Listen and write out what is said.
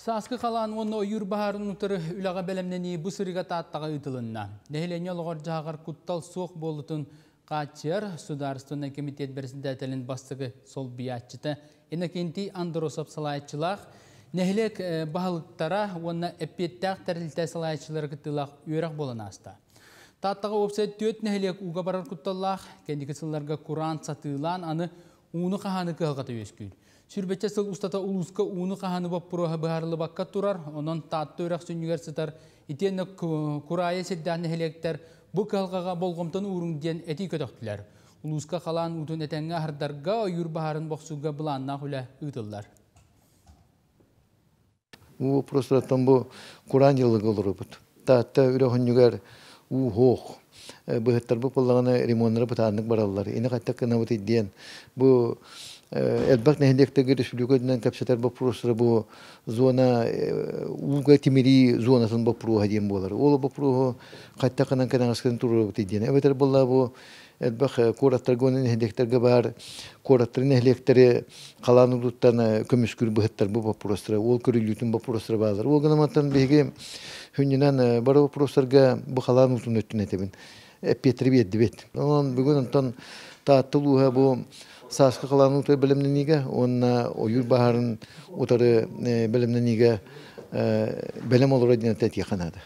Сааскы халаан уонна ойуур баһаарын утары үлэҕэ бэлэмнэнии бу сырыыга Тааттаҕа ыытылынна. Нэһилиэнньэ олоҕор-дьаһаҕар куттал суох буолуутун хааччыйар Судаарыстыбаннай кэмитиэт бэрэссэдээтэлин бастакы солбуйааччыта Иннокентий Андросов салайааччылаах нэһилиэк баһылыктара уонна эппиэттээх тэрилтэ салайааччылара кыттыылаах үөрэх буолан ааста. Тааттаҕа уопсай түөрт нэһилиэк ууга барар кутталлаах, кэнники сылларга кураан сатыылаан аны ууну хаһааны кыһалҕата үөскүүр. Сүүрбэччэ сыл устата улууска ууну хаһааны боппуруоһа быһаарыллыбакка турар, онон Таатта үрэх сүнньүгэр сытар итиэннэ Кураайа сирдээх нэһилиэктэр бу кыһалҕаҕа болҕомтону ууруҥ диэн этии көтөхтүлэр. Улууска халаан уутун этэҥҥэ аһардарга, ойуур баһаарын бохсууга былааннаах үлэ ыытыллар. Уу вопростарыттан бу кураан дьылларга олоробут. Таатта үрэх өннүгэр уу суох. Быһыттарбыт буоллаҕына ремоннара бытааннык бараллар. Ини хаттак гынабытый диэн бу элбэх нэһилиэктэргэ республика үрдүнэн кэпсэтэр боппуруостара бу зона ууга тимирии зонатын боппуруоһа диэн буолар. Ол боппуруоһу хаттак гынан кэнэҕэскитин туруорабытый диэн. Эбэтэр буолла бу элбэх куораттарга уонна нэһилиэктэргэ баар куораттары нэһилиэктэри халаан уутуттан көмүскүүр быһыттар бу боппуруостара уол көрүллүүтүн боппуруостара бааллар. Ол гынан биһиги хүннүнэн бары боппуруостарга бу халаан уутун өттүн этэбин эппиэттэри биэрдибит. Онон бүгүн онтон Таатта улууһа бу сааскы халаан уутугар бэлэмнэниигэ уонна ойуур баһаарын утары бэлэмнэниигэ бэлэм олорор диэн этиэххэ наада.